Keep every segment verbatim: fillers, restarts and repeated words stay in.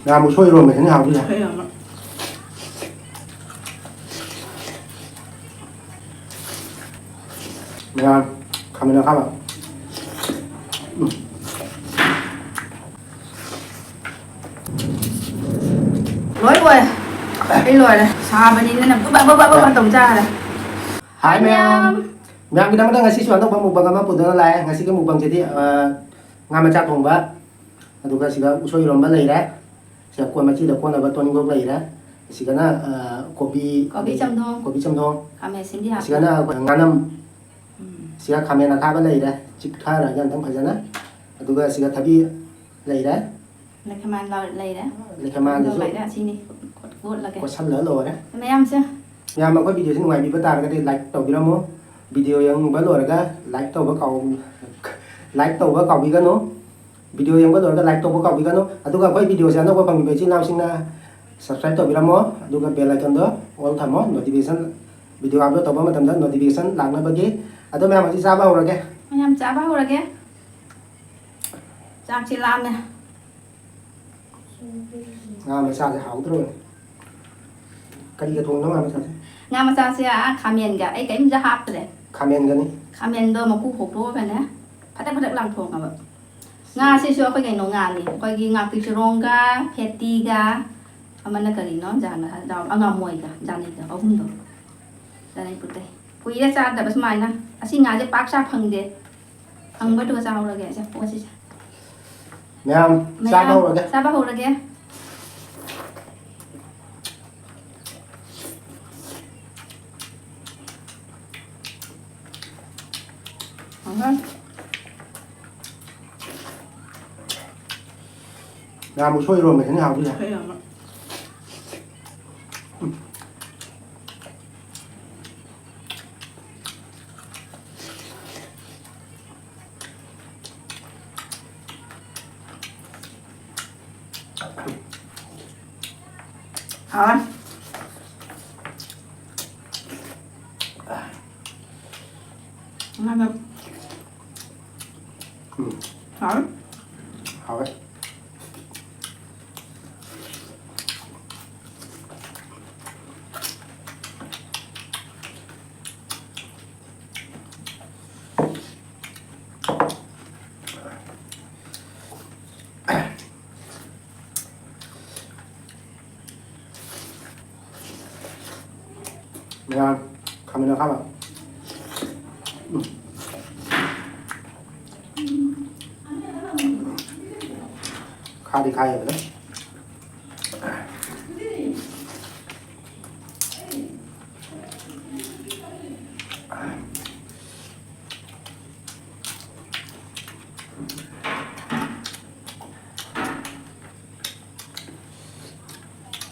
ꯌꯥꯝ ꯎꯁꯣꯏ ꯏꯔꯣꯟꯕꯁꯤꯅ ꯍꯥꯎꯗꯣꯏꯁꯦ꯫ ꯎꯁꯣꯏ ꯏꯔꯣꯟꯕ꯫ ꯃꯌꯥꯝ ꯈꯥꯃꯦꯟ ꯑꯈꯥꯕ꯫ ꯎꯝ꯫ ꯂꯣꯏ ꯂꯣꯏꯔꯦ꯫ ꯑꯩ ꯂꯣꯏꯔꯦ꯫ ꯁꯥꯕꯅꯤꯅ ꯕꯨꯕꯥ ꯕꯨꯕꯥ ꯕꯨꯕꯥ ꯇꯧ ꯆꯥꯔꯦ꯫ ꯍꯥꯏ ꯃꯌꯥꯝ꯫ ꯃꯌꯥꯝꯒꯤꯗꯃꯛꯇ ꯉꯁꯤꯁꯨ ꯑꯅꯧꯕ mukbang ꯑꯃ ꯄꯨꯗꯨꯅ ꯂꯥꯛꯑꯦ꯫ ꯉꯁꯤꯒꯤ mukbangꯁꯤꯗꯤ, ꯑ, ꯉꯥ ꯃꯆꯥ ꯊꯣꯡꯕ, ꯑꯗꯨꯒ ꯁꯤꯗ ꯎꯁꯣꯏ ꯏꯔꯣꯝꯕ ꯂꯩꯔꯦ꯫ ꯁꯤꯗ ꯀꯣꯟ ꯃꯆꯤꯗ ꯀꯣꯟꯅꯕ ꯇꯣꯅꯤꯡꯈꯣꯛ ꯂꯩꯔꯦ꯫ ꯁꯤꯗꯅ, ꯑ, ꯀꯣꯕꯤ, ꯀꯣꯕꯤ ꯆꯝꯊꯣꯡ꯫ ꯀꯣꯕꯤ ꯆꯝꯊꯣꯡ꯫ ꯈꯥꯃꯦꯟ ꯑꯁꯤꯟꯕꯤ ꯍꯥꯞꯄꯤ꯫ ꯁꯤꯗꯅ ꯉꯥꯅꯝ꯫ ꯎꯝ꯫ ꯁꯤꯗ ꯈꯥꯃꯦꯟ ꯑꯈꯥꯕ ꯂꯩꯔꯦ꯫ ꯆꯤꯛꯊꯔꯒꯦ ꯑꯝꯇꯪ ꯐꯖꯅ꯫ ꯑꯗꯨꯒ ꯁꯤꯗ ꯊꯕꯤ ꯂꯩꯔꯦ꯫ ꯂꯩꯈꯃꯥꯟ ꯂꯧ-, ꯂꯩꯔꯦ꯫ ꯂꯩꯈꯃꯥꯟꯗꯨꯁꯨ ꯂꯩꯔꯦ꯫ ꯑꯁꯤꯅꯤ ꯀꯣꯠ-, ꯀꯣꯠꯂꯒꯦ꯫ ꯀꯣꯠꯁꯜꯂ ꯂꯣꯏꯔꯦ꯫ ꯃꯌꯥꯝꯁꯦ꯫ ꯃꯌꯥꯝ, ꯑꯩꯈꯣꯏ videoꯁꯤ ꯅꯨꯡꯉꯥꯏꯕꯤꯕ ꯇꯥꯔꯒꯗꯤ like ꯇꯧꯕꯤꯔꯝꯃꯣ꯫ Video ꯌꯦꯡꯕ ꯂꯣꯏꯔꯒ like ꯇꯧꯕ ꯀꯥꯎ-, like ꯇꯧꯕ ꯀꯥꯎꯕꯤꯒꯅꯨ꯫ Video ꯌꯦꯡꯕ ꯂꯣꯏꯔꯒ like ꯇꯧꯕ ꯀꯥꯎꯕꯤꯒꯅꯨ꯫ ꯑꯗꯨꯒ ꯑꯩꯈꯣꯏ videoꯁꯦ ꯑꯅꯧꯕ ꯐꯪꯉꯤꯕ ꯏꯆꯤꯜ ꯏꯅꯥꯎꯁꯤꯡꯅ subscribe ꯇꯧꯕꯤꯔꯝꯃꯣ꯫ ꯑꯗꯨꯒ bell iconꯗꯣ all ꯊꯝꯃꯣ, notification, video upload ꯇꯧꯕ ꯃꯇꯝꯗ notification ꯂꯥꯛꯅꯕꯒꯤ꯫ ꯑꯗꯣ ꯃꯌꯥꯝ, ꯍꯧꯖꯤꯛ ꯆꯥꯕ ꯍꯧꯔꯒꯦ꯫ ꯃꯌꯥꯝ ꯆꯥꯕ ꯍꯧꯔꯒꯦ꯫ ꯆꯥꯛꯁꯤ ꯂꯥꯝꯃꯦ꯫ ꯉꯥ ꯃꯆꯥꯁꯦ ꯍꯥꯎꯗ꯭ꯔꯕꯅꯤ꯫ ꯀꯔꯤꯒ ꯊꯣꯡꯅꯣ ꯉꯥ ꯃꯆꯥꯁꯦ? ꯉꯥ ꯃꯆꯥꯁꯦ, ꯑꯥ, ꯈꯥꯃꯦꯟꯒ ꯑꯩ ꯀꯔꯤꯝꯇ ꯍꯥꯞꯇ꯭ꯔꯦ꯫ ꯈꯥꯃꯦꯟꯒꯅꯤ꯫ ꯈꯥꯃꯦꯟꯗꯣ ꯃꯀꯨ ꯈꯣꯛꯇꯣꯛꯑꯒꯅꯦ, ꯐꯗꯛ ꯐꯗꯛ ꯂꯥꯡꯊꯣꯛꯑꯕ꯫ ꯉꯥꯁꯤꯁꯨ ꯑꯩꯈꯣꯏ ꯀꯩꯅꯣ ꯉꯥꯅꯤ, ꯑꯩꯈꯣꯏꯒꯤ ꯉꯥꯀꯤꯆꯔꯣꯡꯒ, ꯐꯦꯇꯤꯒ, ꯑꯃꯅ ꯀꯔꯤꯅꯣ, ꯖꯥꯅ-, ꯑꯉꯥꯃꯣꯏꯒ, ꯖꯥꯅꯤꯒ, ꯑꯍꯨꯝꯗꯣ꯫ ꯖꯥꯅꯤ ꯄꯨꯠꯇꯩ꯫ ꯀꯨꯏꯔꯦ ꯆꯥꯗꯕ ꯁꯨꯃꯥꯏꯅ꯫ ꯑꯁꯤ ꯉꯥꯁꯦ ꯄꯥꯛ ꯆꯥ ꯐꯪꯗꯦ꯫ ꯐꯪꯕꯗꯨꯒ ꯆꯥꯍꯧꯔꯒꯦ ꯑꯩꯁꯦ ꯄꯣꯠꯁꯤꯁꯦ꯫ ꯃꯌꯥꯝ, ꯃꯌꯥꯝ, ꯆꯥꯕ ꯍꯧꯔꯒꯦ꯫ ꯆꯥꯕ ꯍꯧꯔꯒꯦ꯫ ꯑꯍ꯫ ꯃꯌꯥꯝ, ꯎꯁꯣꯏ ꯏꯔꯣꯝꯕꯁꯤꯅ ꯍꯥꯎꯗꯣꯏꯁꯦ꯫ ꯎꯁꯣꯏ ꯏꯔꯣꯝꯕ꯫ ꯍꯥꯎꯔꯦ꯫ ꯉꯥꯗꯣ꯫ ꯎꯝ꯫ ꯍꯥꯎꯔꯦ꯫ ꯍꯥꯎꯔꯦ꯫ ꯃꯌꯥꯝ ꯈꯥꯃꯦꯟ ꯑꯈꯥꯕ꯫ ꯎꯝ꯫ ꯈꯥꯗꯤ ꯈꯥꯏꯌꯦꯕꯗ꯫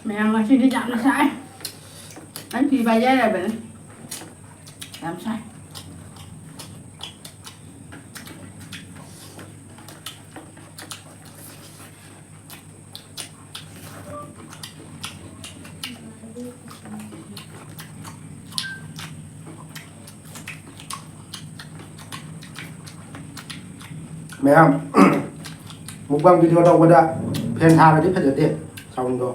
ꯃꯌꯥꯝ ꯉꯁꯤꯗꯤ ꯌꯥꯝꯅ ꯁꯥꯏ꯫ ꯑꯩ ꯐꯤ ꯄꯥꯏꯖꯔꯕꯅꯤ꯫ ꯌꯥꯝ ꯁꯥꯏ꯫ ꯃꯌꯥꯝ, mukbang video ꯇꯧꯕꯗ fan ꯊꯥꯔꯗꯤ ꯐꯖꯗꯦ, soundꯗꯣ꯫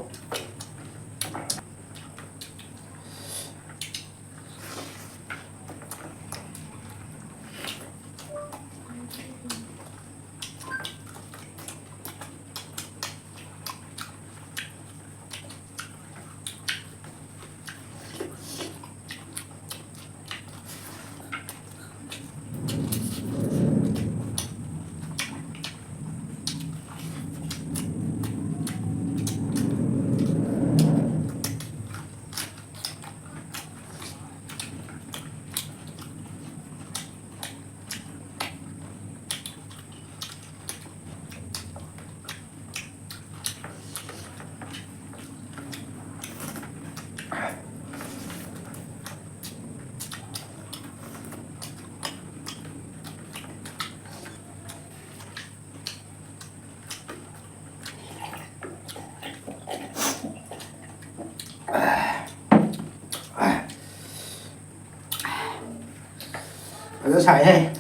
ꯐꯖꯅ ꯁꯥꯏꯍꯦ꯫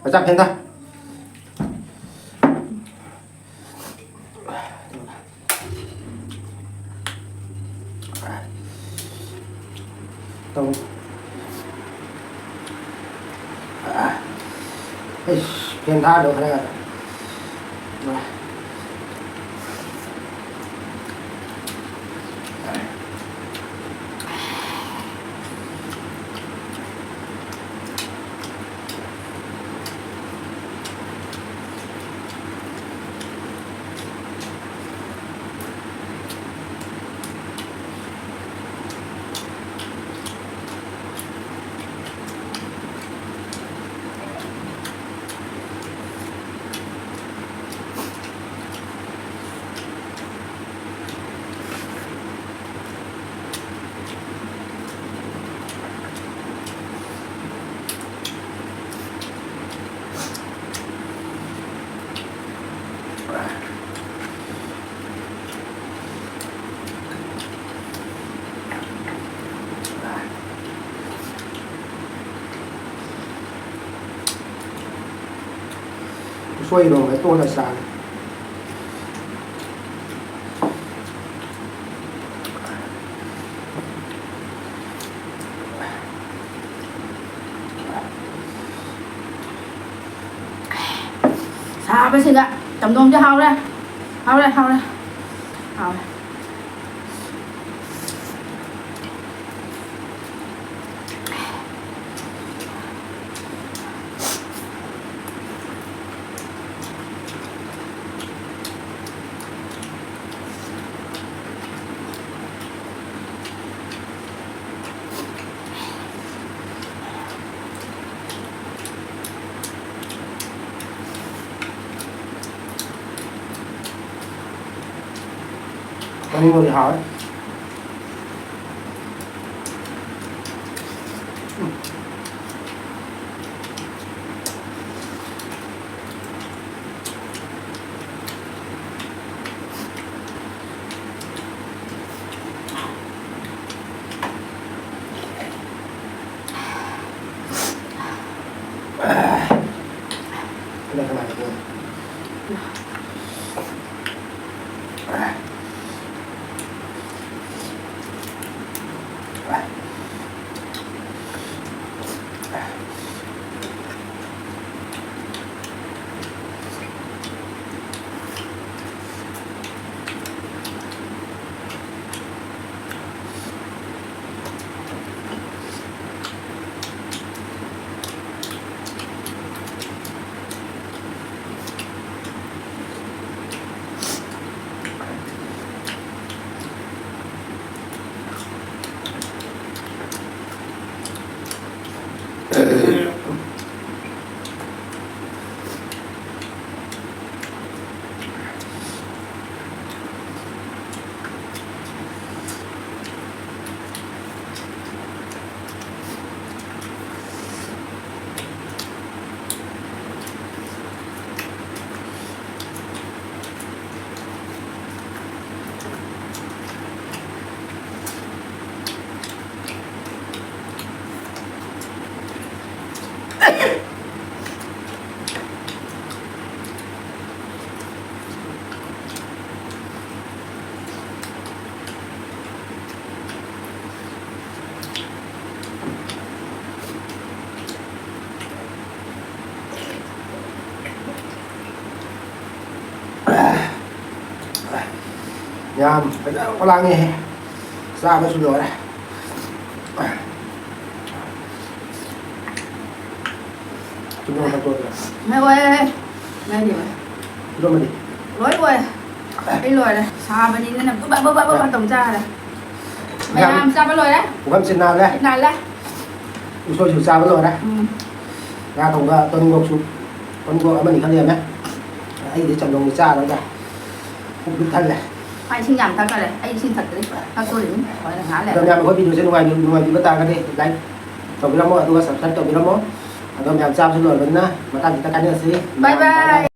ꯃꯆꯥ ꯐꯦꯟꯗ꯫ ꯇꯧ꯫ ꯑꯩꯁ, ꯐꯦꯟ ꯊꯥꯗꯧ ꯈꯔ꯫ ꯎꯁꯣꯏ ꯏꯔꯣꯝꯕ ꯇꯣꯠꯂ ꯆꯥꯒꯦ꯫ ꯁꯥꯕꯁꯤꯗ ꯆꯝꯊꯣꯡꯁꯦ ꯍꯥꯎꯔꯦ, ꯍꯥꯎꯔꯦ, ꯍꯥꯎꯔꯦ, ꯍꯥꯎꯔꯦ꯫ ꯃꯅꯤꯡꯕꯨꯗꯤ ꯍꯥꯎꯋꯦ꯫ ꯌꯥꯝ ꯐꯖꯅ ꯂꯥꯡꯉꯦꯍꯦ꯫ ꯆꯥꯕꯁꯨ ꯂꯣꯏꯔꯦ꯫ ꯆꯨꯝꯅ ꯊꯛꯇꯣꯛꯑꯒ꯫ ꯃꯩ ꯑꯣꯏ꯫ ꯃꯩꯗꯤ ꯑꯣꯏ꯫ ꯏꯔꯣꯝꯕꯗꯤ? ꯂꯣꯏ ꯑꯣꯏ꯫ ꯑꯩ ꯂꯣꯏꯔꯦ꯫ ꯁꯥꯕꯅꯤꯅꯅꯦ ꯕꯕ ꯕꯕ ꯕꯕ ꯇꯧ ꯆꯥꯔꯦ꯫ ꯃꯌꯥꯝ ꯃꯌꯥꯝ ꯆꯥꯕ ꯂꯣꯏꯔꯦ꯫ ꯄꯨꯈꯝꯁꯤ ꯅꯥꯜꯂꯦ꯫ ꯅꯥꯜꯂꯦ꯫ ꯎꯁꯣꯏꯁꯨ ꯆꯥꯕ ꯂꯣꯏꯔꯦ꯫ ꯎꯝ꯫ ꯉꯥ ꯊꯣꯡꯕ, ꯇꯣꯅꯤꯡꯈꯣꯛꯁꯨ, ꯇꯣꯅꯤꯡꯈꯣꯛ ꯑꯃꯅꯤ ꯈꯛ ꯂꯩꯔꯝꯃꯦ꯫ ꯑꯩꯗꯤ ꯆꯝꯊꯣꯡꯗꯤ ꯆꯥꯔꯣꯏꯗ꯫ ꯄꯨꯛ ꯄꯤꯛ ꯊꯜꯂꯦ꯫ ꯃꯥ ꯏꯁꯤꯡ ꯌꯥꯝ ꯊꯛꯈꯔꯦ꯫ ꯑꯩ ꯏꯁꯤꯡ ꯊꯛꯇ꯭ꯔꯤ꯫ ꯊꯛꯇꯣꯔꯤꯕꯅꯤ꯫ ꯍꯣꯔꯦꯟ ꯉꯥꯏꯍꯥꯛ ꯑꯗꯣ ꯂꯩꯔꯒ꯫ ꯃꯌꯥꯝ ꯑꯩꯈꯣꯏ ꯚꯤꯗꯤꯑꯣꯁꯦ ꯅꯨꯡꯉꯥꯏꯕꯤ-, ꯅꯨꯡꯉꯥꯏꯕꯤꯕ ꯇꯥꯔꯒꯗꯤ like ꯇꯧꯕꯤꯔꯝꯃꯣ, ꯑꯗꯨꯒ subscribe ꯇꯧꯕꯤꯔꯝꯃꯣ꯫ ꯑꯗꯣ ꯃꯌꯥꯝ ꯆꯥꯕꯁꯨ ꯂꯣꯏꯔꯕꯅꯤꯅ ꯃꯇꯥꯡꯁꯤꯗ ꯀꯥꯏꯅꯔꯁꯤ꯫ Bye bye꯫